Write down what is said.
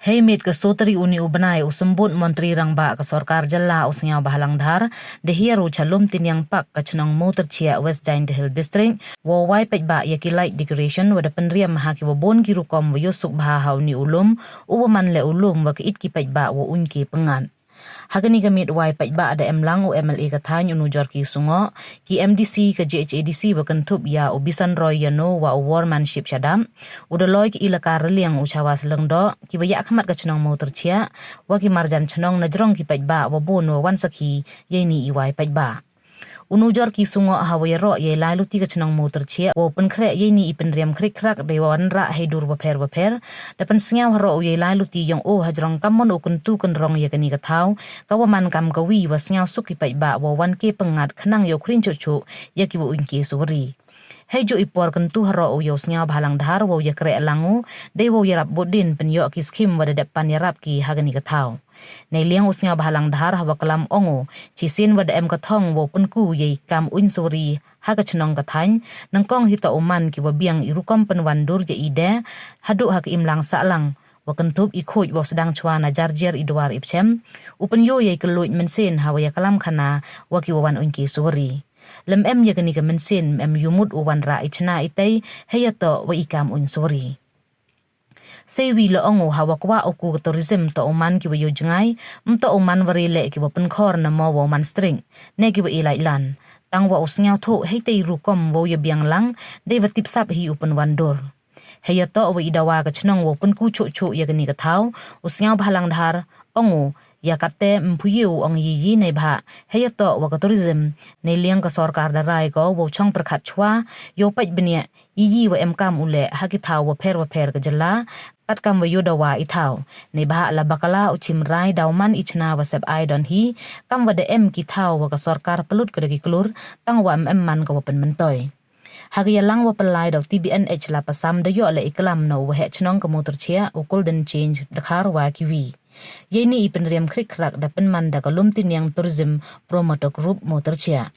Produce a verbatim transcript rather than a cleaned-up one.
Hei miet ka soo tarik uni u bnai u symbud Montri Rangbah ka sorkar jylla u Sniawbhalang Dhar da hiar u cha Lumtyniang Park ka chnong Mowtyrchiah, West Jaiñtia Hills District, wow wai paidbah ya ki light decoration wa da pynriam ha ki wa bun ki rukom wa yoh suk bha ha uni u lum, u wa man le u lum wa ka it ki paidbah wa uiñke pyngngad. Ha kani ka miet wai paidbah da em lang u M L A ka thaiñ u Nujorki Sungoh, ki M D C ka J H A D C wa kynthup ya u Bisan Roy Yano wa u Wormanship Shadap, u Daloi ki Elaka Raliang u Chawas Lyngdoh, ki wa yakhmat ka chnong Mowtyrchiah, wa ki marjan chnong na jrong ki paidbah wa bun wa wan sakhi ya ini i wai paidbah. U Nujorki Sungoh ha wa yaroh ya i lai luti ka chnong Mowtyrchiah wow pynkhreh ya ini i pynriam khrik khrak dei wa wanrah hei dur wapher wapher, da pynsniaw haroh u ya i lai luti yong u hajrong kammon u kyntu kynrong ya kani ka thaw, ka wa man kam ka wi wa sniaw suk ki paidbah wow wan ke pyngngad khnang yow khrin chuh chuh ya ki wa uiñke suwari. Hei juh i por kyntu haroh u yow Sniawbhalang Dhar wow yakreh lang u, dei wow yarap buddien pynyoh ki scheme wa da dep pan yarap ki ha kani ka thaw. Neiliang u Sniawbhalang Dhar ha wa klam ong u, chisien wa da em ka thong wow pynku ya i kam uiñ suwari ha ka chnong ka thaiñ, nyngkong hi toh u man ki wa biang i rukom pynwandur ya i de, haduh ha ka imlang sahlang, wa kynthup i khuid wow sdang chwa na jar jar i dwar i pchem, u pynyoh ya i kylluid mynsiem ha wa yaklam khana wa ki wa wan uiñke suwari. Lym em ya kani ka mynsiem, em yumut u wanrah i chna i tei, hei ya toh wa i kam uiñ suwari. Sei wi la ong u ha wa kwah u ku ka tourism toh u man ki wa yow jngai, ym toh u man wa re leh ki wa pynkhor na mo wow man strict, ne ki wa i lait lan. Tang wa u sniaw thuh hei tei rukom wow ya biang lang, dei wa tip sap hi u pynwandur. Hei ya toh wa i dawa ka chnong wow pynku chuh chuh ya kani ka thaw, u Sniawbhalang Dhar ong u, ya katte ym phu ye u ong yi yi neibhah, hei ya toh wa ka tourism, neiliang ka sorkar da rai ko wow chong pyrkhat chwa, yow pait bniah, yi yi wa em kam u leh ha ki thaw wapher wapher ka jylla, kat kam wa yow dawa i thaw. Neibhah la bakla u chim rai daw man i chna wa sep ai don hi, kam wa da em ki thaw wa ka sorkar pynlut ka da ki klur, tang wa em em man ka wa pynmyntoi. Ha ka yalang wa pynlai daw T B N H la pasam da yoh le i klam na u waheh chnong ka Mowtyrchiah, u Golden Change Dkhar wa ki wi. Ya ini i pynriam khrik khrak da pynman da ka Lumtyniang Tourism Promoter Group Mowtyrchiah.